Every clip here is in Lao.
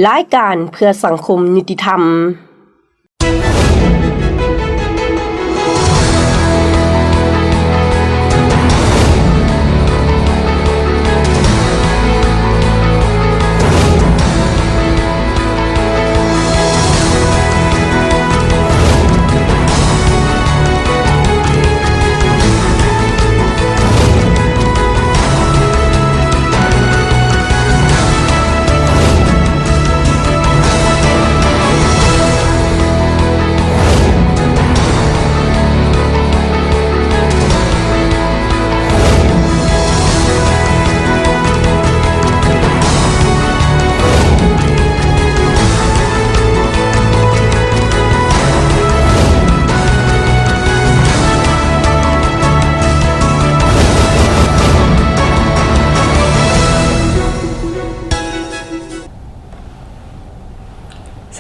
ລາຍການເພື່ອສັງຄົມຍຸຕິທຳ.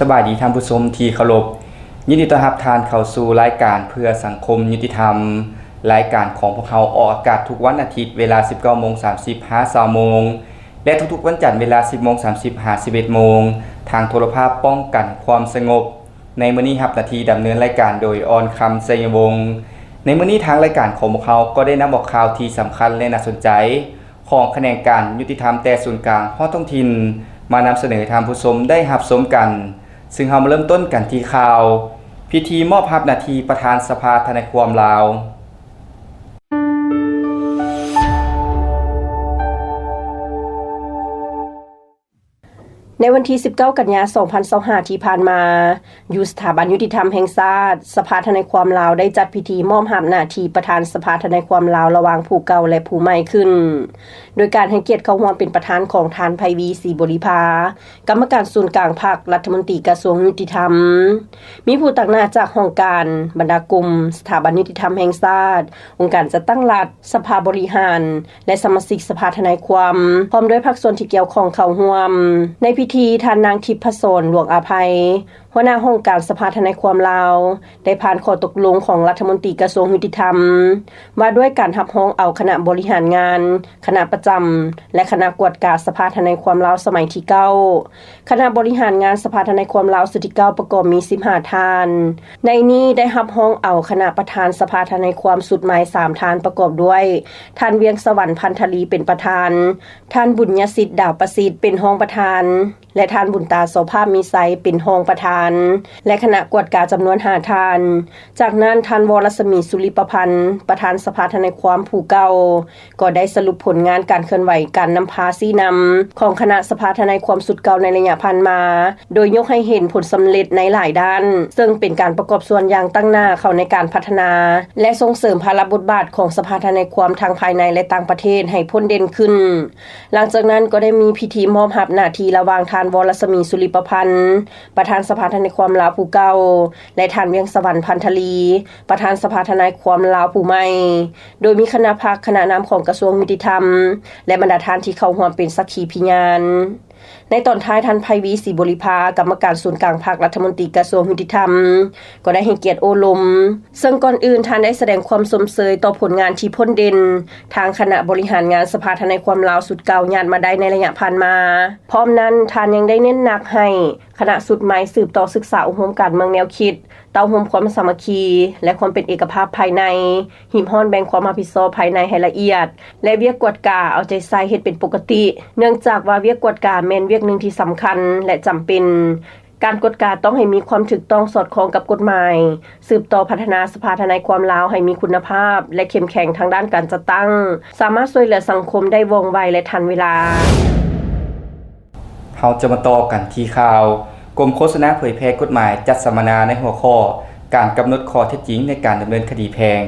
ສະບາຍດີທ່ານຜູ້ຊົມທີ່ເຄົາລົບ, ຍິນດີຕ້ອນຮັບທ່ານເຂົ້າສູ່ລາຍການເພື່ອສັງຄົມຍຸຕິທຳ. ລາຍການຂອງພວກເຮົາອອກອາກາດທຸກວັນອາທິດເວລາສິບເກົ້າໂມງສາມສິບຫາຊາວໂມງ ແລະ ທຸກໆວັນຈັນເວລາສິບໂມງສາມສິບຫາສິບເອັດໂມງ ທາງໂທລະພາບປ້ອງກັນຄວາມສະຫງົບ. ໃນມື້ນີ້ຮັບໜ້າທີ່ດຳເນີນລາຍການໂດຍ ອອນຄຳ ໄຊຍະວົງ. ໃນມື້ນີ້ທາງລາຍການຂອງພວກເຮົາກໍໄດ້ນຳເອົາຂ່າວທີ່ສຳຄັນ ແລະ ໜ້າສົນໃຈ ຂອງຂະແໜງການຍຸຕິທຳແຕ່ສູນກາງຮອດທ້ອງຖິ່ນ ມານຳສະເໜີໃຫ້ທ່ານຜູ້ຊົມໄດ້ຮັບຊົມກັນ, ຊຶ່ງເຮົາມາເລີ່ມຕົ້ນກັນທີ່ຂ່າວ ພິທີມອບຮັບໜ້າທີ່ປະທານສະພາທະນາຍຄວາມລາວ. ໃນວັນທີສິບເກົ້າ ກັນຍາ ສອງພັນຊາວຫ້າ ທີ່ຜ່ານມາ, ຢູ່ສະຖາບັນຍຸຕິທຳແຫ່ງຊາດ, ສະພາທະນາຍຄວາມລາວໄດ້ຈັດພິທີມອບຮັບໜ້າທີ່ປະທານສະພາທະນາຍຄວາມລາວລະຫວ່າງຜູ້ເກົ່າ ແລະ ຜູ້ໃໝ່ຂຶ້ນ, ໂດຍການໃຫ້ກຽດເຂົ້າຮ່ວມເປັນປະທານຂອງທ່ານ ໄພວີ ສີບໍລິພາ, ກຳມະການສູນກາງພັກ, ລັດຖະມົນຕີກະຊວງຍຸຕິທຳ. ມີຜູ້ຕາງໜ້າຈາກຫ້ອງການ, ບັນດາກົມ, ສະຖາບັນຍຸຕິທຳແຫ່ງຊາດ, ອົງການຈັດຕັ້ງລັດ, ສະພາບໍລິຫານ ແລະ ສະມາຊິກສະພາທະນາຍຄວາມ ພ້ອມດ້ວຍພາກສ່ວນທີ່ກ່ຽວຂ້ອງເຂົ້າຮ່ວມ. ໃນພິທີ, ທ່ານນາງ ທິບພະສອນ ຫຼວງອາໄພ, ຫົວໜ້າຫ້ອງການສະພາທະນາຍຄວາມລາວ ໄດ້ຜ່ານຂໍ້ຕົກລົງຂອງລັດຖະມົນຕີກະຊວງຍຸຕິທຳ ວ່າດ້ວຍການຮັບຮອງເອົາຄະນະບໍລິຫານງານ, ຄະນະປະຈຳ ແລະ ຄະນະກວດກາສະພາທະນາຍຄວາມລາວສະໄໝທີເກົ້າ. ຄະນະບໍລິຫານງານສະພາທະນາຍຄວາມລາວຊຸດທີເກົ້າ ປະກອບມີສິບຫ້າທ່ານ. ໃນນີ້ໄດ້ຮັບຮອງເອົາຄະນະປະທານສະພາທະນາຍຄວາມຊຸດໃໝ່ສາມທ່ານ ປະກອບດ້ວຍ ທ່ານ ວຽງສະຫວັນ ພັນທະລີ ເປັນປະທານ, ທ່ານ ບຸນຍະສິດ ດາວປະສິດ ເປັນຮອງປະທານ ແລະ ທ່ານ ບຸນຕາ ໂສພາບມີໄຊ ເປັນຮອງປະທານ ແລະ ຄະນະກວດກາຈຳນວນຫ້າທ່ານ. ຈາກນັ້ນ, ທ່ານ ວໍລະສະໝີ ສຸລິປະພັນ ປະທານສະພາທະນາຍຄວາມຜູ້ເກົ່າ ກໍໄດ້ສະຫຼຸບຜົນງານການເຄື່ອນໄຫວການນຳພາຊີ້ນຳຂອງຄະນະສະພາທະນາຍຄວາມຊຸດເກົ່າໃນໄລຍະຜ່ານມາ, ໂດຍຍົກໃຫ້ເຫັນຜົນສຳເລັດໃນຫຼາຍດ້ານ, ເຊິ່ງເປັນການປະກອບສ່ວນຢ່າງຕັ້ງໜ້າເຂົ້າໃນການພັດທະນາ ແລະ ສົ່ງເສີມພາລະບົດບາດຂອງສະພາທະນາຍຄວາມທັງພາຍໃນ ແລະ ຕ່າງປະເທດໃຫ້ພົ້ນເດັ່ນຂຶ້ນ. ຫຼັງຈາກນັ້ນກໍໄດ້ມີພິທີມອບຮັບໜ້າທີ່ລະຫວ່າງທ່ານ ວໍລະສະໝີ ສຸລິປະພັນ ປະທານສະພາທະນາຍຄວາມລາວຜູ້ເກົ່າ ແລະ ທ່ານ ວຽງສະຫວັນ ພັນທະລີ ປະທານສະພາທະນາຍຄວາມລາວຜູ້ໃໝ່, ໂດຍມີຄະນະພັກ, ຄະນະນຳຂອງກະຊວງຍຸຕິທຳ ແລະ ບັນດາທ່ານທີ່ເຂົ້າຮ່ວມເປັນສັກຂີພິຍານ. ໃນຕອນທ້າຍ, ທ່ານ ໄພວີ ສີບໍລິພາ ກຳມະການສູນກາງພັກ, ລັດຖະມົນຕີກະຊວງຍຸຕິທຳ ກໍໄດ້ໃຫ້ກຽດໂອ້ລົມ, ເຊິ່ງກ່ອນອື່ນທ່ານໄດ້ສະແດງຄວາມຊົມເຊີຍຕໍ່ຜົນງານທີ່ພົ້ນເດັ່ນທາງຄະນະບໍລິຫານງານສະພາທະນາຍຄວາມລາວຊຸດເກົ່າຍາດມາໄດ້ໃນໄລຍະຜ່ານມາ. ພ້ອມນັ້ນ, ທ່ານຍັງໄດ້ເນັ້ນໜັກໃຫ້ຄະນະຊຸດໃໝ່ສືບຕໍ່ສຶກສາອົບຮົມການເມືອງແນວຄິດ, ເຕົ້າໂຮມຄວາມສາມັກຄີ ແລະ ຄວາມເປັນເອກະພາບພາຍໃນ, ຮີບຮ້ອນແບ່ງຄວາມຮັບຜິດຊອບພາຍໃນໃຫ້ລະອຽດ ແລະ ວຽກກວດກາເອົາໃຈໃສ່ເຮັດເປັນປົກກະຕິ, ເນື່ອງຈາກວ່າວຽກກວດກາແມ່ນວຽກໜຶ່ງທີ່ສຳຄັນ ແລະ ຈຳເປັນ. ການກວດກາຕ້ອງໃຫ້ມີຄວາມຖືກຕ້ອງສອດຄ່ອງກັບກົດໝາຍ, ສືບຕໍ່ພັດທະນາສະພາທະນາຍຄວາມລາວໃຫ້ມີຄຸນນະພາບ ແລະ ເຂັ້ມແຂງທາງດ້ານການຈັດຕັ້ງ, ສາມາດຊ່ວຍເຫຼືອສັງຄົມໄດ້ວ່ອງໄວ ແລະ ທັນເວລາ. ເຮົາຈະມາຕໍ່ກັນທີ່ຂ່າວ, ກົມໂຄສະນາເຜີຍແຜ່ກົດໝາຍຈັດສຳມະນາໃນຫົວຂໍ້ ການກຳນົດຂໍ້ເທັດຈິງໃນການດຳເນີນຄະດີແພ່ງ.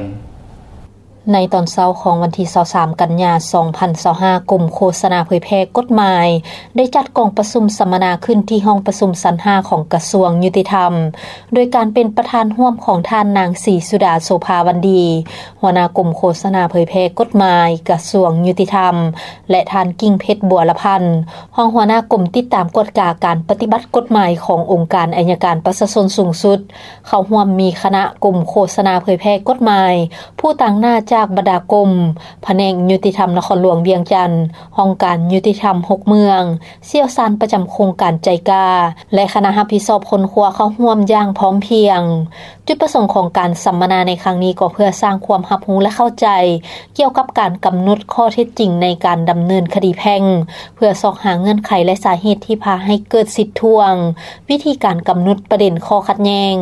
ໃນຕອນເຊົ້າຂອງວັນທີຊາວສາມ ກັນຍາ ສອງພັນຊາວຫ້າ, ກົມໂຄສະນາເຜີຍແຜ່ກົດໝາຍ ໄດ້ຈັດກອງປະຊຸມສຳມະນາຂຶ້ນທີ່ຫ້ອງປະຊຸມຊັ້ນຫ້າຂອງກະຊວງຍຸຕິທຳ, ໂດຍການເປັນປະທານຮ່ວມຂອງທ່ານນາງ ສີສຸດາ ໂສພາວັນດີ, ຫົວໜ້າກົມໂຄສະນາເຜີຍແຜ່ກົດໝາຍ ກະຊວງຍຸຕິທຳ ແລະ ທ່ານ ກິ່ງເພັດ ບົວລະພັນ, ຮອງຫົວໜ້າກົມຕິດຕາມກວດກາການປະຕິບັດກົດໝາຍຂອງອົງການໄອຍະການປະຊາຊົນສູງສຸດ. ເຂົ້າຮ່ວມມີຄະນະກົມໂຄສະນາເຜີຍແຜ່ກົດໝາຍ, ຜູ້ຕາງໜ້າຈາກ ຈາກບັນດາກົມ, ພະແນກຍຸຕິທຳນະຄອນຫຼວງວຽງຈັນ, ຫ້ອງການຍຸຕິທຳຫົກເມືອງ, ຊ່ຽວຊານປະຈຳໂຄງການໄຈກາ ແລະ ຄະນະຮັບຜິດຊອບຄົ້ນຄວ້າເຂົ້າຮ່ວມຢ່າງພ້ອມພຽງ. ຈຸດປະສົງຂອງການສຳມະນາໃນຄັ້ງນີ້ກໍເພື່ອສ້າງຄວາມຮັບຮູ້ ແລະ ເຂົ້າໃຈກ່ຽວກັບການກຳນົດຂໍ້ເທັດຈິງໃນການດຳເນີນຄະດີແພ່ງ ເພື່ອຊອກຫາເງື່ອນໄຂ ແລະ ສາເຫດທີ່ພາໃຫ້ເກີດສິດທວງ, ວິທີການກຳນົດປະເດັນຂໍ້ຂັດແຍ່ງ,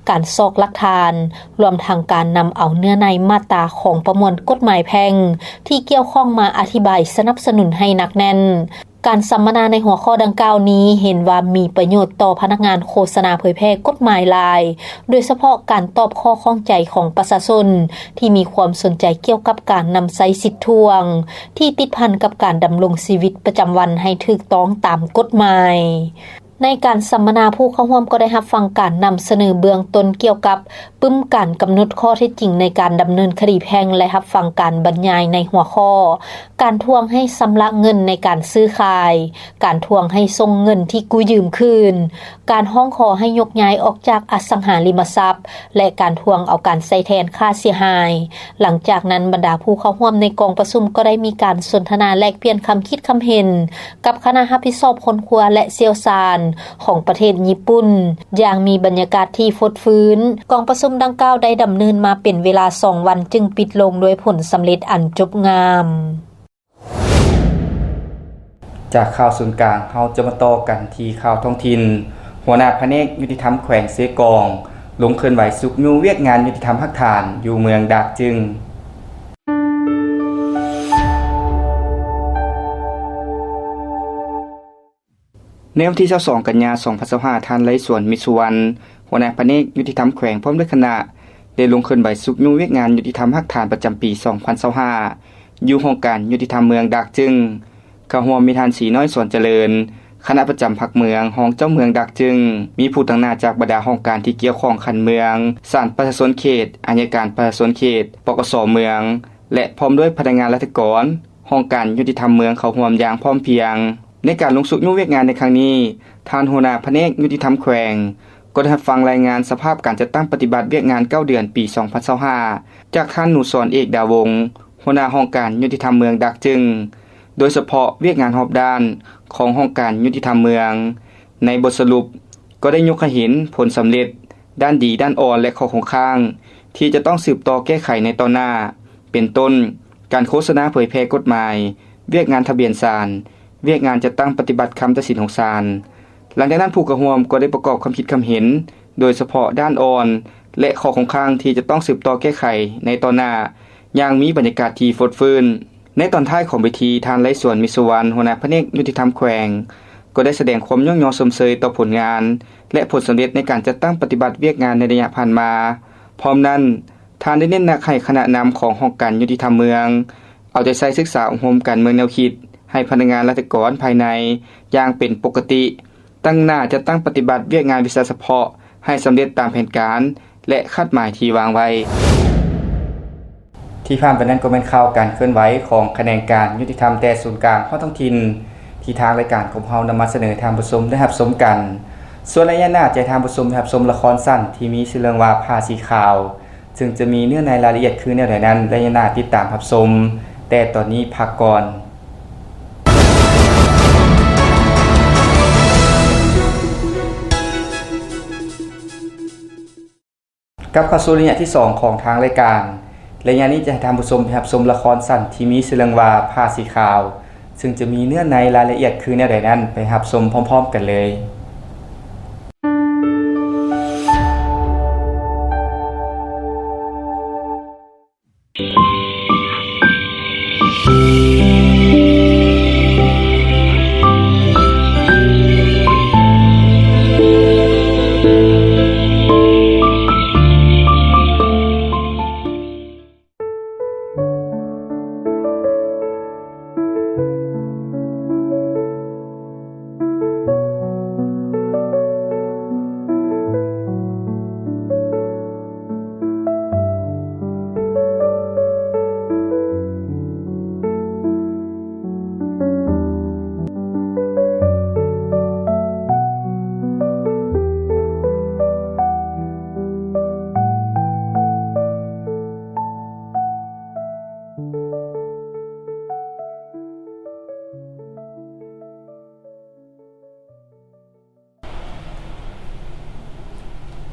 ການຊອກຫຼັກຖານ, ລວມທັງການນຳເອົາເນື້ອໃນມາດຕາຂອງປະມວນກົດໝາຍແພ່ງທີ່ກ່ຽວຂ້ອງມາອະທິບາຍສະໜັບສະໜູນໃຫ້ໜັກແໜ້ນ. ການສຳມະນາໃນຫົວຂໍ້ດັ່ງກ່າວນີ້ເຫັນວ່າມີປະໂຫຍດຕໍ່ພະນັກງານໂຄສະນາເຜີຍແຜ່ກົດໝາຍຫຼາຍ, ໂດຍສະເພາະການຕອບຂໍ້ຂ້ອງໃຈຂອງປະຊາຊົນທີ່ມີຄວາມສົນໃຈກ່ຽວກັບການນຳໃຊ້ສິດທວງ ທີ່ຕິດພັນກັບການດຳລົງຊີວິດປະຈຳວັນໃຫ້ຖືກຕ້ອງຕາມກົດໝາຍ. ໃນການສຳມະນາ, ຜູ້ເຂົ້າຮ່ວມກໍໄດ້ຮັບຟັງການນຳສະເໜີເບື້ອງຕົ້ນກ່ຽວກັບປຶ້ມການກຳນົດຂໍ້ເທັດຈິງໃນການດຳເນີນຄະດີແພ່ງ ແລະ ຮັບຟັງການບັນຍາຍໃນຫົວຂໍ້ ການທວງໃຫ້ຊຳລະເງິນໃນການຊື້ຂາຍ, ການທວງໃຫ້ສົ່ງເງິນທີ່ກູ້ຢືມຄືນ, ການຮ້ອງຂໍໃຫ້ຍົກຍ້າຍອອກຈາກອະສັງຫາລິມະຊັບ ແລະ ການທວງເອົາການໃຊ້ແທນຄ່າເສຍຫາຍ. ຫຼັງຈາກນັ້ນ, ບັນດາຜູ້ເຂົ້າຮ່ວມໃນກອງປະຊຸມກໍໄດ້ມີການສົນທະນາແລກປ່ຽນຄຳຄິດຄຳເຫັນກັບຄະນະຮັບຜິດຊອບຄົ້ນຄວ້າ ແລະ ຊ່ຽວຊານຂອງປະເທດຍີ່ປຸ່ນ ຢ່າງມີບັນຍາກາດທີ່ຟົດຟື້ນ. ກອງປະຊຸມດັ່ງກ່າວໄດ້ດຳເນີນມາເປັນເວລາສອງວັນ ຈຶ່ງປິດລົງດ້ວຍຜົນສຳເລັດອັນຈົບງາມ. ຈາກຂ່າວສູນກາງ, ເຮົາຈະມາຕໍ່ກັນທີ່ຂ່າວທ້ອງຖິ່ນ. ຫົວໜ້າພະແນກຍຸຕິທຳແຂວງເຊກອງ ລົງເຄື່ອນໄຫວຊຸກຍູ້ວຽກງານຍຸຕິທຳຮາກຖານຢູ່ເມືອງດາກຈຶງ. ໃນວັນທີຊາວສອງ ກັນຍາ ສອງພັນຊາວຫ້າ, ທ່ານ ໄລສວນ ມິດສຸວັນ ຫົວໜ້າພະແນກຍຸຕິທຳແຂວງ ພ້ອມດ້ວຍຄະນະ ໄດ້ລົງເຄື່ອນໄຫວຊຸກຍູ້ວຽກງານຍຸຕິທຳຮາກຖານປະຈຳປີ ສອງພັນຊາວຫ້າ ຢູ່ຫ້ອງການຍຸຕິທຳເມືອງດາກຈຶງ. ເຂົ້າຮ່ວມມີທ່ານ ສີນ້ອຍ ສອນຈະເລີນ ຄະນະປະຈຳພັກເມືອງ, ຮອງເຈົ້າເມືອງດາກຈຶງ, ມີຜູ້ຕາງໜ້າຈາກບັນດາຫ້ອງການທີ່ກ່ຽວຂ້ອງຂັ້ນເມືອງ, ສານປະຊາຊົນເຂດ, ອັຍການປະຊາຊົນເຂດ, ປກສ ເມືອງ ແລະ ພ້ອມດ້ວຍພະນັກງານລັດຖະກອນ, ຫ້ອງການຍຸຕິທຳເມືອງເຂົ້າຮ່ວມຢ່າງພ້ອມພຽງ. ໃນການລົງຊຸກຍູ້ວຽກງານໃນຄັ້ງນີ້, ທ່ານຫົວໜ້າພະແນກຍຸຕິທຳແຂວງ ກໍໄດ້ຮັບຟັງລາຍງານສະພາບການຈັດຕັ້ງປະຕິບັດວຽກງານເກົ້າເດືອນປີ ສອງພັນຊາວຫ້າ ຈາກທ່ານ ໜູສອນ ເອກດາວົງ ຫົວໜ້າຫ້ອງການຍຸຕິທຳເມືອງດາກຈຶງ, ໂດຍສະເພາະວຽກງານຮອບດ້ານຂອງຫ້ອງການຍຸຕິທຳເມືອງ. ໃນບົດສະຫຼຸບກໍໄດ້ຍົກໃຫ້ເຫັນຜົນສຳເລັດ, ດ້ານດີ, ດ້ານອ່ອນ ແລະ ຂໍ້ຄົງຄ້າງທີ່ຈະຕ້ອງສືບຕໍ່ແກ້ໄຂໃນຕໍ່ໜ້າ, ເປັນຕົ້ນ ການໂຄສະນາເຜີຍແຜ່ກົດໝາຍ, ວຽກງານທະບຽນສານ, ວຽກງານຈັດຕັ້ງປະຕິບັດຄຳຕັດສິນຂອງສານ. ຫຼັງຈາກນັ້ນ, ຜູ້ເຂົ້າຮ່ວມກໍໄດ້ປະກອບຄຳຄິດຄຳເຫັນ, ໂດຍສະເພາະດ້ານອ່ອນ ແລະ ຂໍ້ຄົງຄ້າງທີ່ຈະຕ້ອງສືບຕໍ່ແກ້ໄຂໃນຕໍ່ໜ້າຢ່າງມີບັນຍາກາດທີ່ຟົດຟື້ນ. ໃນຕອນທ້າຍຂອງເວທີ, ທ່ານ ໄລສວນ ມິດສຸວັນ ຫົວໜ້າພະແນກຍຸຕິທຳແຂວງ ກໍໄດ້ສະແດງຄວາມຍ້ອງຍໍຊົມເຊີຍຕໍ່ຜົນງານ ແລະ ຜົນສຳເລັດໃນການຈັດຕັ້ງປະຕິບັດວຽກງານໃນໄລຍະຜ່ານມາ. ພ້ອມນັ້ນ, ທ່ານໄດ້ເນັ້ນໜັກໃຫ້ຄະນະນຳຂອງຫ້ອງການຍຸຕິທຳເມືອງ ເອົາໃຈໃສ່ສຶກສາອົບຮົມການເມືອງແນວຄິດໃຫ້ພະນັກງານລັດຖະກອນພາຍໃນຢ່າງເປັນປົກກະຕິ, ຕັ້ງໜ້າຈັດຕັ້ງປະຕິບັດວຽກງານວິຊາສະເພາະໃຫ້ສຳເລັດຕາມແຜນການ ແລະ ຄາດໝາຍທີ່ວາງໄວ້. ທີ່ຜ່ານໄປນັ້ນກໍແມ່ນຂ່າວການເຄື່ອນໄຫວຂອງຂະແໜງການຍຸຕິທຳແຕ່ສູນກາງຮອດທ້ອງຖິ່ນ ທີ່ທາງລາຍການຂອງເຮົານຳມາສະເໜີໃຫ້ທ່ານຜູ້ຊົມໄດ້ຮັບຊົມກັນ. ສ່ວນໄລຍະໜ້າຈະໃຫ້ທ່ານຜູ້ຊົມໄດ້ຮັບຊົມລະຄອນສັ້ນທີ່ມີຊື່ເລື່ອງວ່າ ຜ້າສີຂາວ ເຊິ່ງຈະມີເນື້ອໃນລາຍລະອຽດຄືແນວໃດນັ້ນ ໄລຍະໜ້າຕິດຕາມຮັບຊົມ, ແຕ່ຕອນນີ້ພັກກ່ອນ. ກັບເຂົ້າສູ່ໄລຍະທີສອງຂອງທາງລາຍການ. ໄລຍະນີ້ຈະໃຫ້ທ່ານຜູ້ຊົມໄປຮັບຊົມລະຄອນສັ້ນທີ່ມີຊື່ເລື່ອງວ່າ ຜ້າສີຂາວ ເຊິ່ງຈະມີເນື້ອໃນລາຍລະອຽດຄືແນວໃດນັ້ນ ໄປຮັບຊົມພ້ອມໆກັນເລີຍ.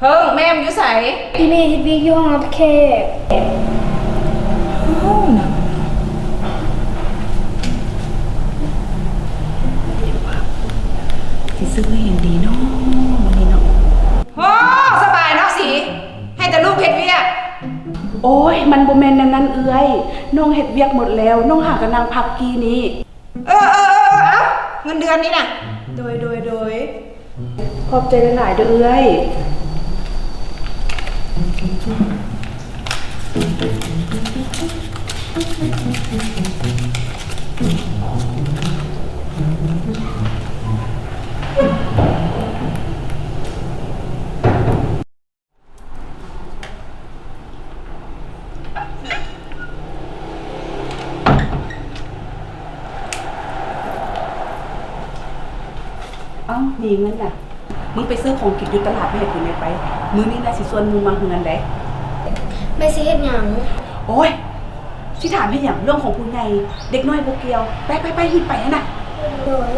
ເພິ່ງ ແມ່ມຶງຢູ່ໃສ? ອີ່ແມ່ເຮັດວຽກຢູ່ຫ້ອງຮັບແຂກ. ອ້າວ ນະ ຊິຊື້ຫຍັງດີເນາະ ມື້ນີ້ເນາະ? ໂອ້ ສະບາຍເນາະສີ ໃຫ້ແຕ່ລູກເຮັດວຽກ. ໂອ້ຍ ມັນບໍ່ແມ່ນແນວນັ້ນເອື້ອຍ, ນ້ອງເຮັດວຽກໝົດແລ້ວ, ນ້ອງຫາກະນັ່ງພັກກີ້ນີ້. ເອີ ເອີ ເອີ ເອີ ເອົາ ເງິນເດືອນນີ້ນະ. ໂດຍ ໂດຍ ໂດຍ ຂອບໃຈຫຼາຍໆເດີ້ເອື້ອຍ. ເອົ້າ ມີເງິນນະ ມຶງໄປຊື້ຂອງກິນຢູ່ຕະຫຼາດມາໃຫ້ກູແດ່ໄປ. ມື້ນີ້ນະ ຊິຊວນໝູ່ມາເຮືອນໃດ. ແມ່ຊິເຮັດຫຍັງ? ໂອ້ຍ ຊິຖາມເຮັດຫຍັງ ເລື່ອງຂອງຜູ້ໃຫຍ່ ເດັກນ້ອຍບໍ່ກ່ຽວ. ໄປ ໄປ ໄປ ຮີບໄປຫັ້ນນະ. ໂດຍ.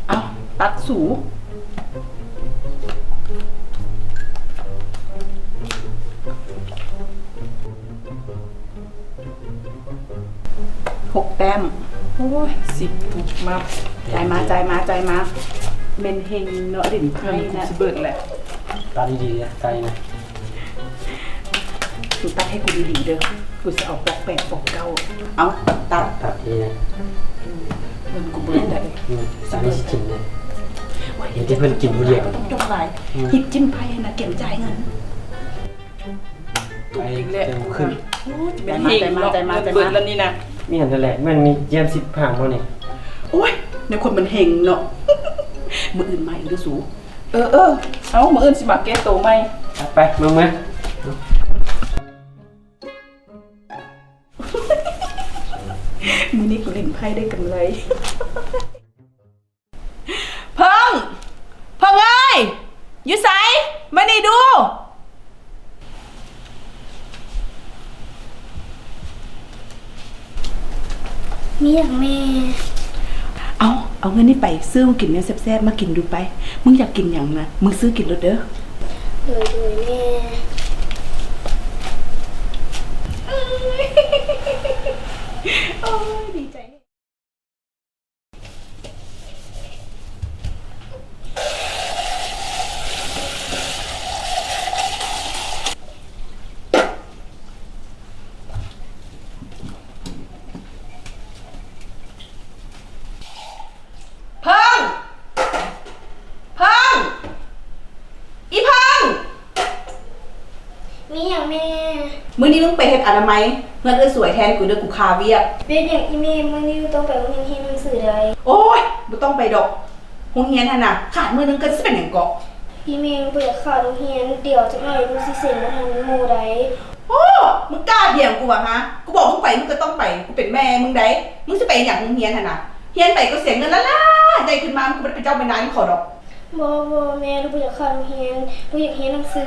ເອົາ ຕັກສູ ຫົກແຕ້ມ. ໂອ້ຍ ສິບ ມາ ຈ່າຍມາ ຈ່າຍມາ ຈ່າຍມາ. ແມ່ນເຮັງເນາະ ຫຼິ້ນໄພນະ. ເງິນກູຊິເບິດແຫຼະ. ຕັດດີໆເດີ້ ຕັດດີນະ. ມຶງຕັດໃຫ້ກູດີໆເດີ້ ກູຊິເອົາປອກແປດປອກເກົ້າ. ເອົາ ຕັດ ຕັດດີນະ. ເງິນກູເບິດແລ້ວເດ້. ອືມ ອັນນີ້ຊິກິນເດ້. ໂອ້ຍ ເຮັດໃຫ້ເພິ່ນກິນຜູ້ດຽວ ບໍ່ຕ້ອງຈົງຫຼາຍ. ອືມ ຮີບຈິ້ມໄພຫັ້ນນະ ກຽມຈ່າຍເງິນ. ຕຸກອີກແລ້ວ. ໂອ້ຍ ແມ່ນເຮັງເນາະ ເງິນເບິດແລ້ວນີ້ນະ. ມີຫຍັງນັ້ນແຫຼະ ແມ່ນມີຢ້ຽມສິບພັນບໍ່ນີ້? ໂອ້ຍ ແນວຄົນມັນເຮັງເນາະ. ມື້ອື່ນມາອີກເດີ້ສູ. ເອີ ເອີ ເອົາ ມື້ອື່ນຊິມາແກ້ໂຕໃໝ່. ໄປ ເມືອ ເມືອ. ມື້ນີ້ກູຫຼິ້ນໄພໄດ້ກຳໄລ. ເພິ່ງ ເພິ່ງເອີຍ ຢູ່ໃສ? ມານີ້ດູ. ມີຫຍັງແມ່? ເອົາ ເອົາເງິນນີ້ໄປຊື້ຂອງກິນແນວແຊບໆມາກິນດູໄປ. ມຶງຢາກກິນຫຍັງນະ ມຶງຊື້ກິນໂລດເດີ້. ໂດຍ ໂດຍແມ່. ໂອ້ຍ ດີໃຈ. ເພິ່ງ ເພິ່ງ ອີ່ເພິ່ງ. ມີຫຍັງແມ່? ມື້ນີ້ມຶງໄປເຮັດອະນາໄມເຮືອນເອື້ອຍສວຍແທນກູເດີ້ ກູຄາວຽກ. ເປັນຫຍັງອີ່ແມ່? ມື້ນີ້ໜູຕ້ອງໄປໂຮງຮຽນຮຽນໜັງສືໃດ. ໂອ້ຍ ບໍ່ຕ້ອງໄປດອກ. ໂຮງຮຽນຫັ້ນນະ ຂາດມື້ໜຶ່ງກໍຊິເປັນຫຍັງເກາະ? ອີ່ແມ່ ບໍ່ຢາກຂາດໂຮງຮຽນ, ດຽວຈັກໜ້ອຍລູກຊິເສັງບໍ່ທັນໝູ່ໃດ. ໂອ້ ມຶງກ້າຖຽງກູຫວາ? ຫາ ກູບອກມຶງໄປ ມຶງກໍຕ້ອງໄປ. ກູເປັນແມ່ມຶງໃດ. ມຶງຊິໄປຫຍັງໂຮງຮຽນຫັ້ນນະ? ຮຽນໄປກໍເສຍເງິນລ້າໆ, ໃຫຍ່ຂຶ້ນມາ ມຶງກໍບໍ່ໄດ້ເປັນເຈົ້າເປັນນາຍນຳເຂົາດອກ. ບໍ່ ບໍ່ແມ່, ລູກບໍ່ຢາກເຂົ້າໂຮງຮຽນ, ລູກຢາກຮຽນໜັງສື.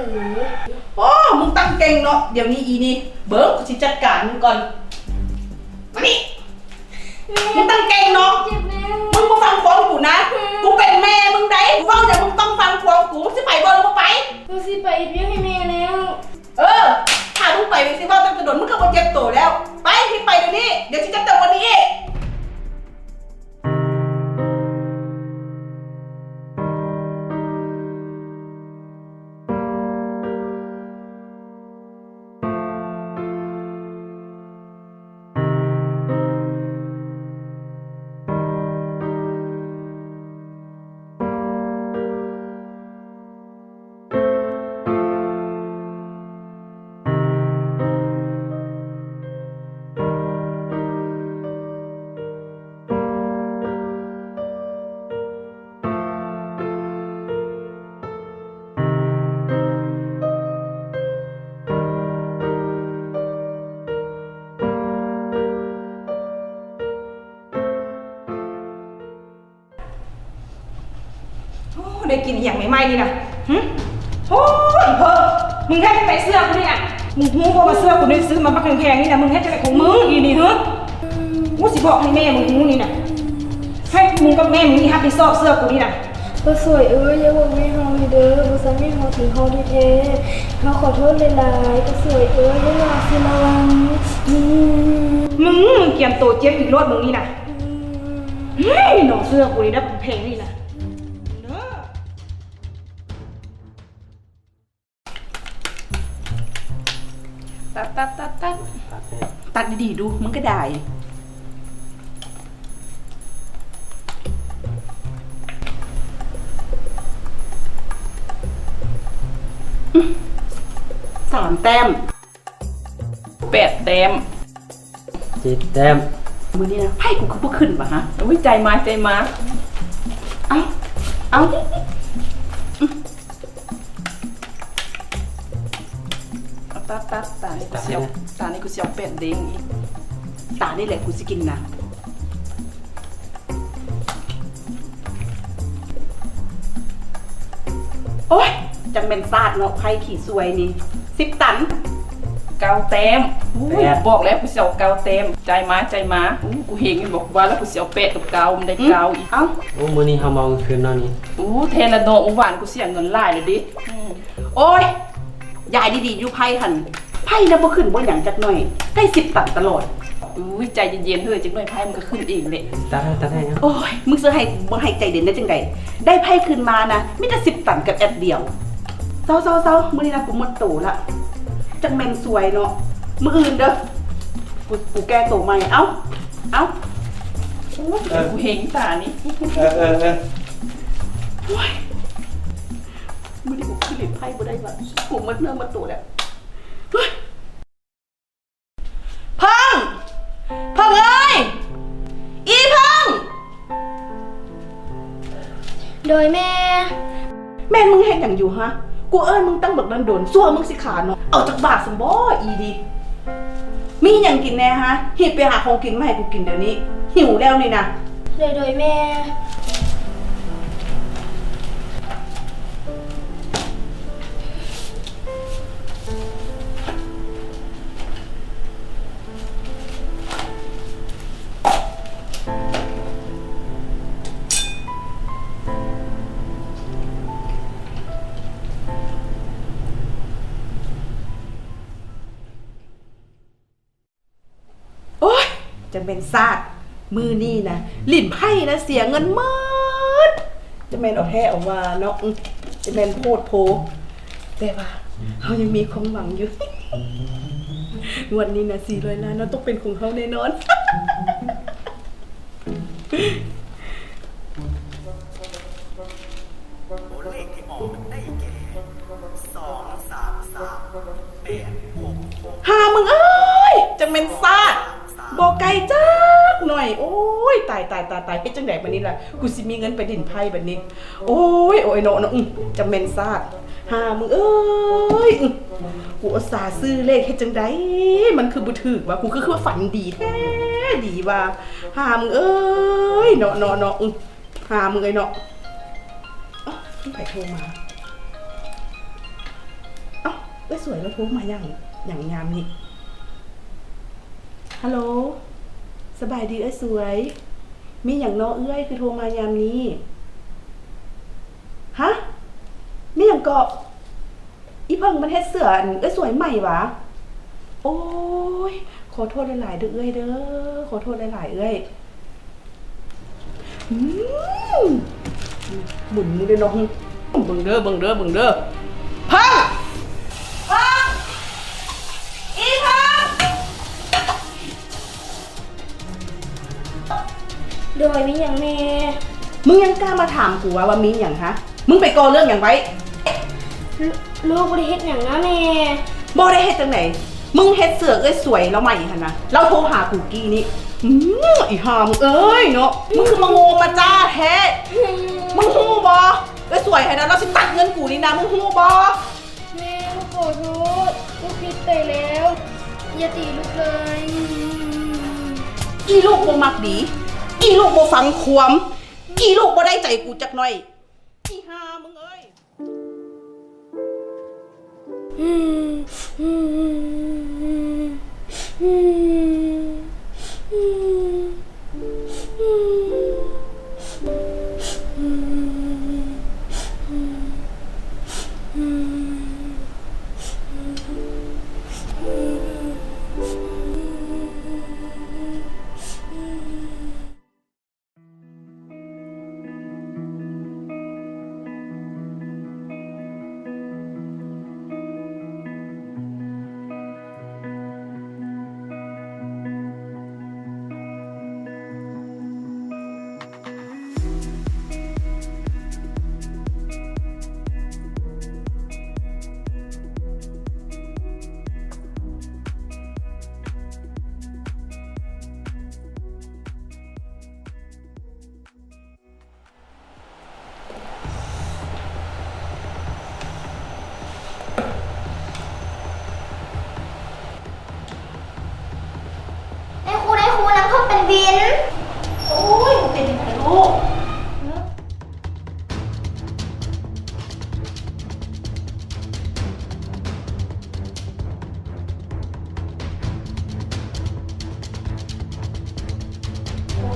ໂອ້ ມຶງຕັ້ງເກັ່ງເນາະ ດຽວນີ້ອີນີ້. ເບິ່ງ ກູຊິຈັດການມຶງກ່ອນ. ມານີ້. ແມ່ ມຶງຕັ້ງເກັ່ງເນາະ. ເຈັບແມ່ ມຶງບໍ່ຟັງຄວາມກູນະ. ແມ່ ກູເປັນແມ່ມຶງໃດ. ກູເວົ້າຫຍັງ ມຶງຕ້ອງຟັງຄວາມກູ. ມຶງຊິໄປບໍ່ ຫຼືບໍ່ໄປ? ກູຊິໄປເຮັດວຽກໃຫ້ແມ່ແລ້ວ. ເອີ ຖ້າມຶງໄປ ຊິເວົ້າຕັ້ງແຕ່ດົນ, ມຶງກໍບໍ່ເຈັບໂຕແລ້ວ. ໄປ, ຮີບໄປດຽວນີ້, ດຽວຊິເຈັບໂຕກວ່ານີ້ອີກ. ໂອ້ ໄດ້ກິນອີ່ຫຍັງໃໝ່ໆນີ້ນະ? ຫຶ? ໂອ້ ອີ່ເພີ້ ມຶງເຮັດຈັ່ງໃດເສື້ອກູນີ້ນະ? ມຶງຮູ້ບໍ່ວ່າເສື້ອກູນີ້ຊື້ມາບັກແພງໆນີ້ນະ? ມຶງເຮັດຈັ່ງໃດຂອງມຶງອີ່ນີ້ຫື? ກູຊິບອກໃຫ້ແມ່ມຶງຮູ້ນີ້ນະ. ໃຫ້ມຶງກັບແມ່ມຶງນີ້ຮັບຜິດຊອບເສື້ອກູນີ້ນະ. ປ້າສວຍເອີຍ ຢ່າບອກແມ່ເຮົາເລີຍເດີ ບໍ່ຊັ້ນແມ່ເຮົາຕີເຮົາແທ້ໆ. ເຮົາຂໍໂທດຫຼາຍໆ ປ້າສວຍເອີຍ ແມ່ເຮົາຊິລະວັງ. ມຶງ ມຶງກຽມໂຕເຈັບອີກໂລດມຶງນີ້ນະ. ເຮີ້ຍ ໜໍ່ເສື້ອກູນີ້ນະ ແພງນີ້ນະ. ຕັດ ຕັດ ຕັດ ຕັດ ຕັດດີໆດູ ມຶງກະດາຍ. ສາມແຕ້ມ ແປດແຕ້ມ ເຈັດແຕ້ມ. ມື້ນີ້ນະ ໄພກູຄືບໍ່ຂຶ້ນຫວາຫະ? ໂອ້ຍ ໃຈມາ ໃຈມາ. ເອົາ ເອົາ ຕາ ຕາ ຕານີ້ກູຊິເອົາ ຕານີ້ກູຊິເອົາແປດເດ້ງອີກ. ຕານີ້ແຫຼະກູຊິກິນນະ. ໂອ້ຍ ຈັ່ງແມ່ນຊາດເນາະ ໄພຂີ້ສວຍນີ້. ສິບຕັນ ເກົ້າແຕ້ມ. ອຸ້ຍ ບອກແລ້ວກູຊິເອົາເກົ້າແຕ້ມ. ໃຈມາ ໃຈມາ. ອູ້ ກູເຫັນຢູ່ບໍ່ ວ່າແລ້ວກູຊິເອົາແປດກັບເກົ້າ ມັນໄດ້ເກົ້າອີກ. ເອົ້າ ໂອ້ ມື້ນີ້ເຮົາເມົາຄືນເນາະນີ້. ອູ້ ແທ້ລະເນາະ ມື້ວານກູເສຍເງິນຫຼາຍແລ້ວເດ້. ໂອ້ຍ ຢາຍດີໆຢູ່ ໄພຫັ້ນ ໄພນະບໍ່ຂຶ້ນບໍ່ຫຍັງຈັກໜ້ອຍ ໄດ້ສິບຕັນຕະຫຼອດ. ອຸ້ຍ ໃຈເຢັນໆເຮີ້ຍ ຈັກໜ້ອຍໄພມັນກະຂຶ້ນເອງແຫຼະ. ຕັດໃຫ້ ຕັດໃຫ້. ໂອ້ຍ ມຶງຊິໃຫ້ບໍ່ໃຫ້ໃຈເຢັນໄດ້ຈັ່ງໃດ? ໄດ້ໄພຂຶ້ນມານະ ມີແຕ່ສິບຕັນກັບແອັດດຽວ. ເຊົາໆໆ ມື້ນີ້ນະກູໝົດໂຕລະ. ຈັກແມ່ນສວຍເນາະ. ມື້ອື່ນເດີ ກູ ກູແກ້ໂຕໃໝ່. ເອົ້າ ເອົ້າ. ໂອ້ຍ ເອີ ກູເຫັນຕານີ້. ເອີ ເອີ ເອີ. ໂອ້ຍ ມື້ນີ້ກູຂຶ້ນຫຼິ້ນໄພບໍ່ໄດ້ຫວາ ກູໝົດເນື້ອໝົດໂຕແລ້ວ. ເພິ່ງ! ເພິ່ງເອີຍ! ອີເພິ່ງ! ໂດຍແມ່. ແມ່ນມຶງເຮັດຫຍັງຢູ່ຫະ? ກູເອີ້ນມຶງຕັ້ງບັກດົນໆ ຊົ່ວມຶງຊິຂາເນາະ. ເອົາຈັກບາດຊັ້ນບໍ ອີນີ້. ມີຫຍັງກິນແດ່ຫະ? ຮີບໄປຫາຂອງກິນມາໃຫ້ກູກິນດຽວນີ້ ຫິວແລ້ວນີ້ນະ. ໂດຍ ໂດຍແມ່. ໂອ້ຍ ຈັ່ງແມ່ນຊາດ ມື້ນີ້ນະ ຫຼິ້ນໄພນະ ເສຍເງິນໝົດ. ຈັ່ງແມ່ນເອົາແທ້ເອົາວ່າເນາະ ຈັ່ງແມ່ນໂພດໂພ. ແຕ່ວ່າເຮົາຍັງມີຄວາມຫວັງຢູ່ ງວດນີ້ນະ ສີ່ຮ້ອຍລ້ານເນາະ ຕ້ອງເປັນຂອງເຮົາແນ່ນອນ. ໂອ້ ເລກທີ່ອອກໄດ້ແກ່ ສອງສາມສາມ ແປດຫົກຫົກ. ຫາມຶງເອີຍ ຈັ່ງແມ່ນຊາດ ບໍ່ໄກຈັກໜ້ອຍ. ໂອ້ຍ ຕາຍ ຕາຍ ຕາຍ ຕາຍ ເຮັດຈັ່ງໃດບາດນີ້ລະ ກູຊິມີເງິນໄປຫຼິ້ນໄພບາດນີ້. ໂອ້ຍ ໂອ້ຍ ເນາະ ເນາະ ອື ຈັ່ງແມ່ນຊາດ. ຫາມຶງເອີຍ ອື ກູອຸດສ່າຊື້ເລກ ເຮັດຈັ່ງໃດມັນຄືບໍ່ຖືກຫວາ ກູຄື ຄືວ່າຝັນດີແທ້ດີຫວາ. ຫາມຶງເອີຍ ເນາະ ເນາະ ເນາະ ອື ຫາມຶງເອີຍເນາະ. ເອົ້າ ມີໃຜໂທມາ? ເອົ້າ ເອື້ອຍສວຍລາວໂທມາຫຍັງ ຫຍັງຍາມນີ້? ຮັລໂຫຼ ສະບາຍດີເອື້ອຍສວຍ. ມີຫຍັງເນາະເອື້ອຍ ຄືໂທມາຍາມນີ້? ຫະ? ມີຫຍັງເກາະ? ອີເຜິ້ງມັນເຮັດເສື້ອອັນເອື້ອຍສວຍໃໝ່ຫວາ? ໂອ້ຍ ຂໍໂທດຫຼາຍໆເດີເອື້ອຍເດີ ຂໍໂທດຫຼາຍໆເອື້ອຍ. ອືມ ບຸນເດີເນາະ ເບິ່ງເດີ ເບິ່ງເດີ ເບິ່ງເດີ. ເຜິ້ງ! ເຜິ້ງ! ອີເຜິ້ງ! ໂດຍ ມີຫຍັງແດ່? ມຶງຍັງກ້າມາຖາມກູວ່າ ວ່າມີຫຍັງຫະ? ມຶງໄປກໍ່ເລື່ອງຫຍັງໄວ້? ລູກ ລູກບໍ່ໄດ້ເຮັດຫຍັງນະແມ່. ບໍ່ໄດ້ເຮັດຈັ່ງໃດ? ມຶງເຮັດເສື້ອເອື້ອຍສວຍລາວໃໝ່ຫັ້ນນະ ລາວໂທຫາກູກີ້ນີ້. ອືມ ອີຫ່າມຶງເອີຍເນາະ ມຶງຄືມາໂງ່ມາຈ້າແທ້. ອືມ ມຶງຮູ້ບໍ່? ເອື້ອຍສວຍຫັ້ນນະ ລາວຊິຕັດເງິນກູນີ້ນະ ມຶງຮູ້ບໍ່? ແມ່ ລູກຂໍໂທດ ລູກຜິດໄປແລ້ວ ຢ່າຕີລູກເລີຍ. ອີລູກບໍ່ມັກດີ ອີລູກບໍ່ຟັງຄວາມ ອີລູກບໍ່ໄດ້ໃຈກູຈັກໜ້ອຍ ອີຫ່າມຶງເອີຍ. ອືມ ອືມ ອືມ ອືມ. ນ ໂອ້ຍ ເປັນຈັ່ງໃດລູກ?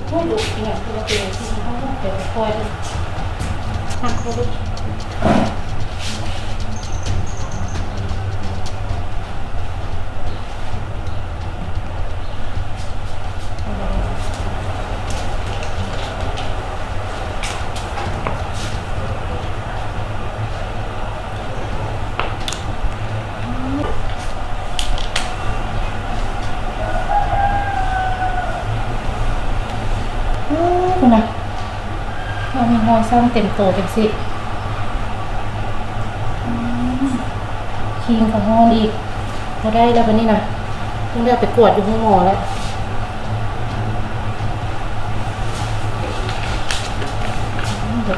ໂອ້ຍ ລູກ ເປັນຫຍັງຄືວ່າເປັນຈັ່ງຊີ້? ເຮົາເປັນຄ່ອຍເດີ ຮັກເຂົາເດີ. ເອີ ພຸ້ນນະ ມັນມີຮອຍຊ້ຳເຕັມໂຕຈັ່ງຊີ້. ອືມ ຄີງກໍຮ້ອນອີກ. ບໍ່ໄດ້ແລ້ວບັດນີ້ນະ ຕ້ອງໄດ້ເອົາໄປກວດຢູ່ໂຮງໝໍແລ້ວ. ອືມ ເດີ.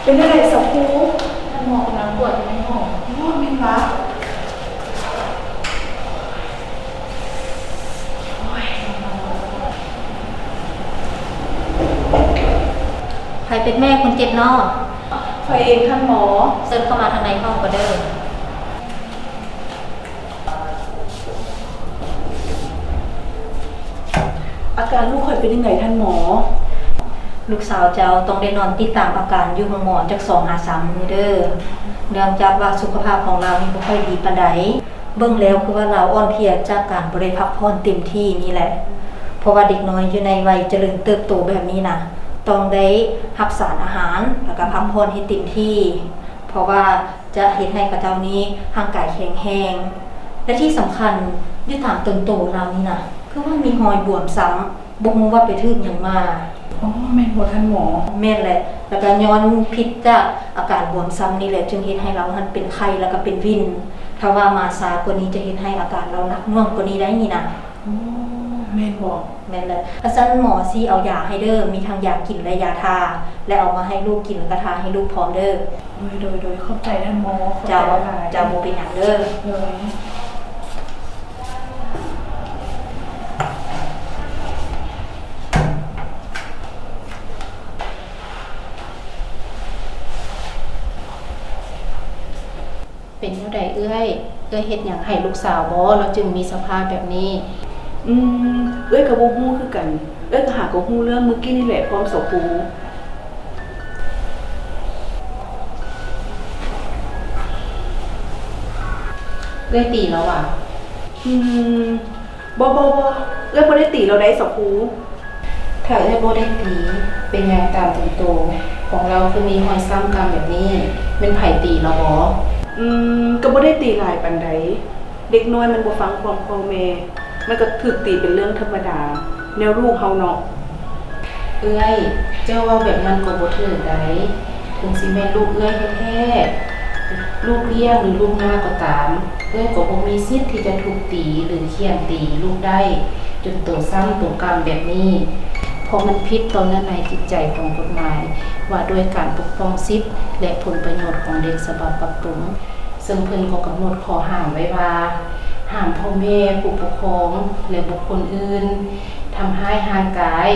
ເປັນຈັ່ງໃດສາວຄູ? ທ່ານໝໍກຳລັງກວດຢູ່ໃນຫ້ອງ. ໂອ້ ແມ່ນຫວາ? ໂອ້ຍ ໃຜເປັນແມ່ຄົນເຈັບນໍ? ຂ້ອຍເອງ ທ່ານໝໍ. ເຊີນເຂົ້າມາທາງໃນຫ້ອງກໍເດີ. ອາການລູກຂ້ອຍເປັນຈັ່ງໃດທ່ານໝໍ? ລູກສາວເຈົ້າຕ້ອງໄດ້ນອນຕິດຕາມອາການຢູ່ໂຮງໝໍຈັກສອງຫາສາມມື້ເດີ ເນື່ອງຈາກວ່າສຸຂະພາບຂອງລາວນີ້ບໍ່ຄ່ອຍດີປານໃດ. ເບິ່ງແລ້ວຄືວ່າລາວອ່ອນເພຍຈາກການບໍ່ໄດ້ພັກຜ່ອນເຕັມທີ່ນີ້ແຫຼະ ເພາະວ່າເດັກນ້ອຍຢູ່ໃນໄວຈະເລີນເຕີບໂຕແບບນີ້ນະ ຕ້ອງໄດ້ຮັບສານອາຫານ ແລ້ວກະພັກຜ່ອນໃຫ້ເຕັມທີ່ ເພາະວ່າ ຈະເຮັດໃຫ້ເຂົາເຈົ້ານີ້ຮ່າງກາຍແຂງແຮງ ແລະ ທີ່ສຳຄັນ ຢູ່ຕາມຕົນໂຕລາວນີ້ນະ ຄືວ່າມີຮອຍບວມຊ້ຳ ບໍ່ຮູ້ວ່າໄປຖືກຫຍັງມາ. ອໍ ແມ່ນບໍ່ທ່ານໝໍ? ແມ່ນແຫຼະ ແລ້ວກະຍ້ອນພິດຈາກອາການບວມຊ້ຳນີ້ແຫຼະ ຈຶ່ງເຮັດໃຫ້ລາວຫັ້ນເປັນໄຂ້ ແລ້ວກະເປັນຫວິ່ນ. ຖ້າວ່າມາຊ້າກວ່ານີ້ ຈະເຮັດໃຫ້ອາການລາວໜັກໜ່ວງກວ່ານີ້ໄດ້ນີ້ນະ. ໂອ້ ແມ່ນບໍ່? ແມ່ນແຫຼະ. ຄັນຊັ້ນໝໍຊິເອົາຢາໃຫ້ເດີ ມີທັງຢາກິນ ແລະ ຢາທາ ແລະ ເອົາມາໃຫ້ລູກກິນ ແລະ ກະທາໃຫ້ລູກພ້ອມເດີ. ໂດຍ ໂດຍ ໂດຍ ຂອບໃຈທ່ານໝໍ. ເຈົ້າ ເຈົ້າ ບໍ່ເປັນຫຍັງເດີ. ໂດຍ. ເປັນແນວໃດເອື້ອຍ? ເອື້ອຍເຮັດຫຍັງໃຫ້ລູກສາວບໍ ລາວຈຶ່ງມີສະພາບແບບນີ້? ອືມ ເອື້ອຍກໍບໍ່ຮູ້ຄືກັນ. ເອື້ອຍກໍຫາກໍຮູ້ເລື່ອງມື້ກີ້ນີ້ແຫຼະ ພ້ອມສາວຄູ. ເອື້ອຍຕີລາວຫວາ? ອືມ ບໍ່ ບໍ່ ບໍ່ ເອື້ອຍບໍ່ໄດ້ຕີລາວໃດສາວຄູ. ຖ້າເອື້ອຍບໍ່ໄດ້ຕີ ເປັນຫຍັງຕາມຕົວຂອງລາວຄືມີຮອຍຊ້ຳກຳແບບນີ້? ແມ່ນໃຜຕີລາວບໍ? ອືມ ກໍບໍ່ໄດ້ຕີຫຼາຍປານໃດ. ເດັກນ້ອຍມັນບໍ່ຟັງຄວາມພໍ່ແມ່ ມັນກໍຖືກຕີເປັນເລື່ອງທຳມະດາ ແນວລູກເຮົາເນາະ. ເອື້ອຍ ເຈົ້າເວົ້າແບບນັ້ນກໍບໍ່ຖືກໃດ. ເຖິງຊິແມ່ນລູກເອື້ອຍແທ້ໆ ລູກລ້ຽງ ຫຼື ລູກນ້າກໍຕາມ, ເອື້ອຍກໍບໍ່ມີສິດທີ່ຈະທຸບຕີ ຫຼື ຂ້ຽນຕີລູກໄດ້ ຈົນໂຕຊ້ຳໂຕກຳແບບນີ້, ເພາະມັນຜິດຕໍ່ເນື້ອໃນຈິດໃຈຂອງກົດໝາຍ ວ່າດ້ວຍການປົກປ້ອງສິດ ແລະ ຜົນປະໂຫຍດຂອງເດັກສະບັບປັບປຸງ. ເຊິ່ງເພິ່ນກໍກຳນົດຂໍ້ຫ້າມໄວ້ວ່າ ຫ້າມພໍ່ແມ່, ຜູ້ປົກຄອງ ແລະ ບຸກຄົນອື່ນ ທຳຮ້າຍຮ່າງກາຍ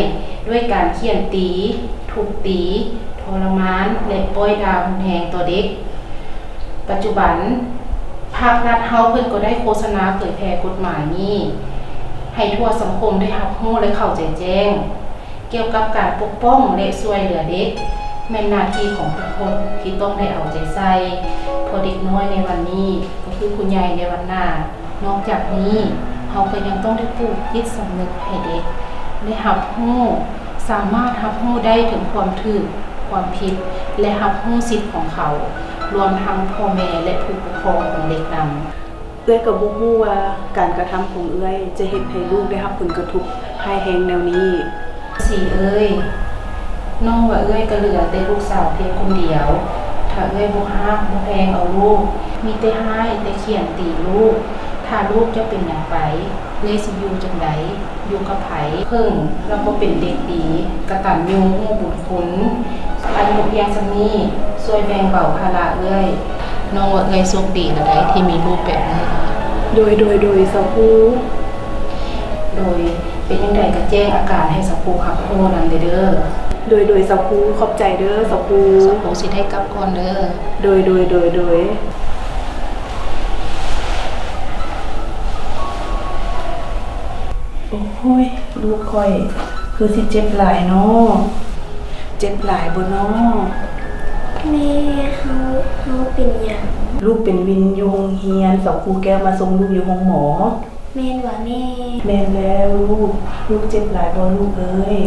ດ້ວຍການຂ້ຽນຕີ, ທຸບຕີ, ທໍລະມານ ແລະ ປ້ອຍດ່າຮຸນແຮງຕໍ່ເດັກ. ປັດຈຸບັນ ພາກລັດເຮົາເພິ່ນກໍໄດ້ໂຄສະນາເຜີຍແຜ່ກົດໝາຍນີ້ ໃຫ້ທົ່ວສັງຄົມໄດ້ຮັບຮູ້ ແລະ ເຂົ້າໃຈແຈ້ງ. ກ່ຽວກັບການປົກປ້ອງ ແລະ ຊ່ວຍເຫຼືອເດັກ ແມ່ນໜ້າທີ່ຂອງທຸກຄົນທີ່ຕ້ອງໄດ້ເອົາໃຈໃສ່ ເພາະເດັກນ້ອຍໃນວັນນີ້ກໍຄືຜູ້ໃຫຍ່ໃນວັນໜ້າ. ນອກຈາກນີ້ ເຮົາກໍຍັງຕ້ອງໄດ້ປູກຈິດສຳນຶກໃຫ້ເດັກໄດ້ຮັບຮູ້ ສາມາດຮັບຮູ້ໄດ້ເຖິງຄວາມຖືກ, ຄວາມຜິດ ແລະ ຮັບຮູ້ສິດຂອງເຂົາ, ລວມທັງພໍ່ແມ່ ແລະ ຜູ້ປົກຄອງຂອງເດັກນຳ. ເອື້ອຍກໍບໍ່ຮູ້ວ່າການກະທຳຂອງເອື້ອຍຈະເຮັດໃຫ້ລູກໄດ້ຮັບຜົນກະທົບຮ້າຍແຮງແນວນີ້. ສີເອີຍ, ນ້ອງວ່າເອື້ອຍກໍເຫຼືອແຕ່ລູກສາວພຽງຄົນດຽວ. ຖ້າເອື້ອຍບໍ່ຮັກບໍ່ແພງເອົາລູກ, ມີແຕ່ຮ້າຍແຕ່ຂຽນຕີລູກ, ຖ້າລູກເຈົ້າເປັນຫຍັງໄປ, ເອື້ອຍຊິຢູ່ຈັ່ງໃດ? ຢູ່ກັບໃຜ? ເພິ່ງລາວບໍ່ເປັນເດັກດີ, ກະຕັນຍູຮູ້ບຸນຄຸນ. ອາຍຸພຽງສ່ຳນີ້, ຊ່ວຍແບ່ງເບົາພາລະເອື້ອຍ. ນ້ອງວ່າເອື້ອຍໂຊກດີແລ້ວໃດ ທີ່ມີລູກແບບນີ້. ໂດຍ ໂດຍ ໂດຍ ສາວຄູ. ໂດຍ ເປັນຈັ່ງໃດກະແຈ້ງອາການໃຫ້ສາວຄູຮັບຮູ້ນຳແດ່ເດີ. ໂດຍ ໂດຍ ສາວຄູ. ຂອບໃຈເດີ ສາວຄູ. ສາວຄູຊິໄດ້ກັບກ່ອນເດີ. ໂດຍ ໂດຍ ໂດຍ ໂດຍ. ໂອ້ຍ ລູກຂ້ອຍຄືຊິເຈັບຫຼາຍເນາະ. ເຈັບຫຼາຍບໍ່ເນາະ? ແມ່ ເຮົາ ເຮົາເປັນຫຍັງ? ລູກເປັນວິນຢູ່ໂຮງຮຽນ, ສາວຄູແກ້ວມາສົ່ງລູກຢູ່ໂຮງໝໍ. ແມ່ນຫວາແມ່? ແມ່ນແລ້ວລູກ. ລູກເຈັບຫຼາຍບໍ່ລູກເອີຍ?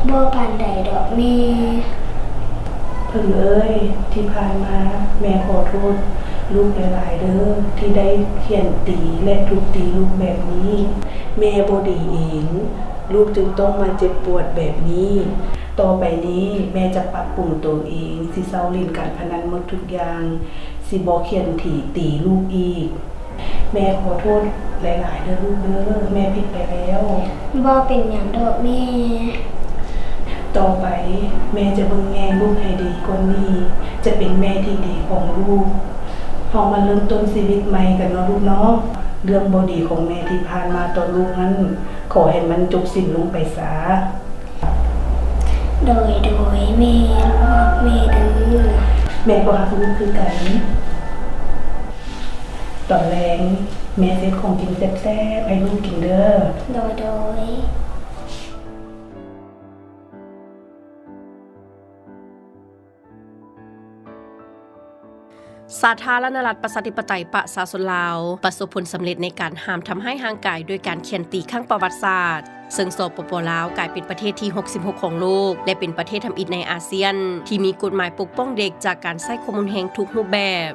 ບໍ່ປານໃດດອກແມ່. ເພິ່ງເອີຍ, ທີ່ຜ່ານມາແມ່ຂໍໂທດລູກຫຼາຍໆເດີ ທີ່ໄດ້ຂ້ຽນຕີ ແລະ ທຸບຕີລູກແບບນີ້. ແມ່ບໍ່ດີເອງ, ລູກຈຶ່ງຕ້ອງມາເຈັບປວດແບບນີ້. ຕໍ່ໄປນີ້ແມ່ຈະປັບປຸງໂຕເອງ, ຊິເຊົາຫຼິ້ນການພະນັນໝົດທຸກຢ່າງ, ຊິບໍ່ຂ້ຽນຕີ ຕີລູກອີກ. ແມ່ຂໍໂທດຫຼາຍໆເດີລູກເດີ, ແມ່ຜິດໄປແລ້ວ. ບໍ່ເປັນຫຍັງດອກແມ່. ຕໍ່ໄປແມ່ຈະເບິ່ງແຍງລູກໃຫ້ດີກວ່ານີ້, ຈະເປັນແມ່ທີ່ດີຂອງລູກ. ເຮົາມາເລີ່ມຕົ້ນຊີວິດໃໝ່ກັນເນາະລູກເນາະ. ເລື່ອງບໍ່ດີຂອງແມ່ທີ່ຜ່ານມາຕໍ່ລູກນັ້ນ, ຂໍໃຫ້ມັນຈົບສິ້ນລົງໄປຊະ. ໂດຍ ໂດຍ ແມ່ ລູກຮັກແມ່ເດີ. ແມ່ກໍຮັກລູກຄືກັນ. ຕອນແລງແມ່ເຮັດຂອງກິນແຊບໆໃຫ້ລູກກິນເດີ. ໂດຍ ໂດຍ. ສາທາລະນະລັດ ປະຊາທິປະໄຕ ປະຊາຊົນລາວ ປະສົບຜົນສຳເລັດໃນການຫ້າມທຳຮ້າຍຮ່າງກາຍດ້ວຍການຂ້ຽນຕີຄັ້ງປະຫວັດສາດ, ເຊິ່ງ ສປປ ລາວ ກາຍເປັນປະເທດທີຫົກສິບຫົກຂອງໂລກ ແລະ ເປັນປະເທດທຳອິດໃນອາຊຽນ ທີ່ມີກົດໝາຍປົກປ້ອງເດັກຈາກການໃຊ້ຄວາມຮຸນແຮງທຸກຮູບແບບ.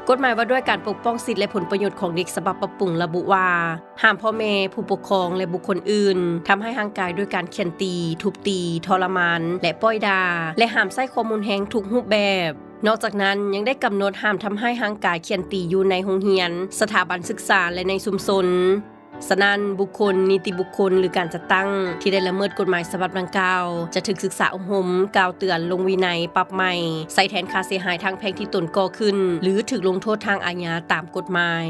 ກົດໝາຍວ່າດ້ວຍການປົກປ້ອງສິດ ແລະ ຜົນປະໂຫຍດຂອງເດັກ ສະບັບປັບປຸງລະບຸວ່າ ຫ້າມພໍ່ແມ່, ຜູ້ປົກຄອງ ແລະ ບຸກຄົນອື່ນທຳຮ້າຍຮ່າງກາຍດ້ວຍການຂ້ຽນຕີ, ທຸບຕີ, ທໍລະມານ ແລະ ປ້ອຍດ່າ ແລະ ຫ້າມໃຊ້ຄວາມຮຸນແຮງທຸກຮູບແບບ. ນອກຈາກນັ້ນ ຍັງໄດ້ກຳນົດຫ້າມທຳຮ້າຍຮ່າງກາຍ, ຂ້ຽນຕີຢູ່ໃນໂຮງຮຽນ, ສະຖາບັນສຶກສາ ແລະ ໃນຊຸມຊົນ. ສະນັ້ນ, ບຸກຄົນ, ນິຕິບຸກຄົນ ຫຼື ການຈັດຕັ້ງທີ່ໄດ້ລະເມີດກົດໝາຍສະບັບດັ່ງກ່າວ ຈະຖືກສຶກສາອົບຮົມ, ກ່າວເຕືອນ, ລົງວິໄນ, ປັບໃໝ, ໃຊ້ແທນຄ່າເສຍຫາຍທາງແພ່ງທີ່ຕົນກໍ່ຂຶ້ນ ຫຼື ຖືກລົງໂທດທາງອາຍາຕາມກົດໝາຍ.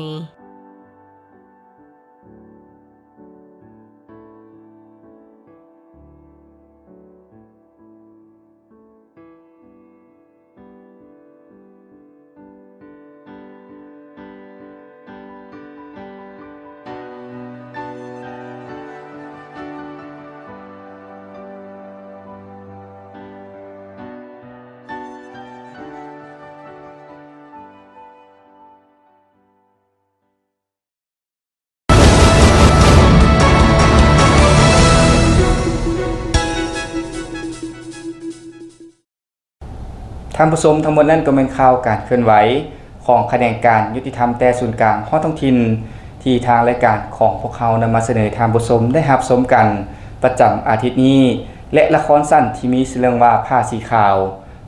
ທ່ານຜູ້ຊົມ, ທັງໝົດນັ້ນກໍແມ່ນຂ່າວການເຄື່ອນໄຫວຂອງຂະແໜງການຍຸຕິທຳແຕ່ສູນກາງຮອດທ້ອງຖິ່ນ ທີ່ທາງລາຍການຂອງພວກເຮົານຳມາສະເໜີໃຫ້ທ່ານຜູ້ຊົມໄດ້ຮັບຊົມກັນປະຈຳອາທິດນີ້ ແລະ ລະຄອນສັ້ນທີ່ມີຊື່ເລື່ອງວ່າ ຜ້າສີຂາວ.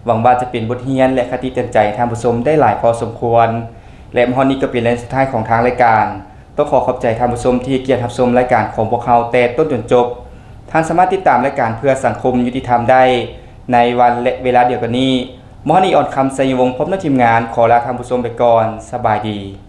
ຫວັງວ່າຈະເປັນບົດຮຽນ ແລະ ຄະຕິເຕືອນໃຈໃຫ້ທ່ານຜູ້ຊົມໄດ້ຫຼາຍພໍສົມຄວນ ແລະ ມາຮອດນີ້ກໍເປັນລາຍການສຸດທ້າຍຂອງທາງລາຍການ. ຕ້ອງຂໍຂອບໃຈທ່ານຜູ້ຊົມທີ່ໃຫ້ກຽດຮັບຊົມລາຍການຂອງພວກເຮົາແຕ່ຕົ້ນຈົນຈົບ. ທ່ານສາມາດຕິດຕາມລາຍການເພື່ອສັງຄົມຍຸຕິທຳໄດ້ໃນວັນ ແລະ ເວລາດຽວກັນນີ້. ມາຮອດນີ້ ອອນຄຳ ໄຊຍະວົງ ພ້ອມດ້ວຍທີມງານ ຂໍລາທ່ານຜູ້ຊົມໄປກ່ອນ. ສະບາຍດີ.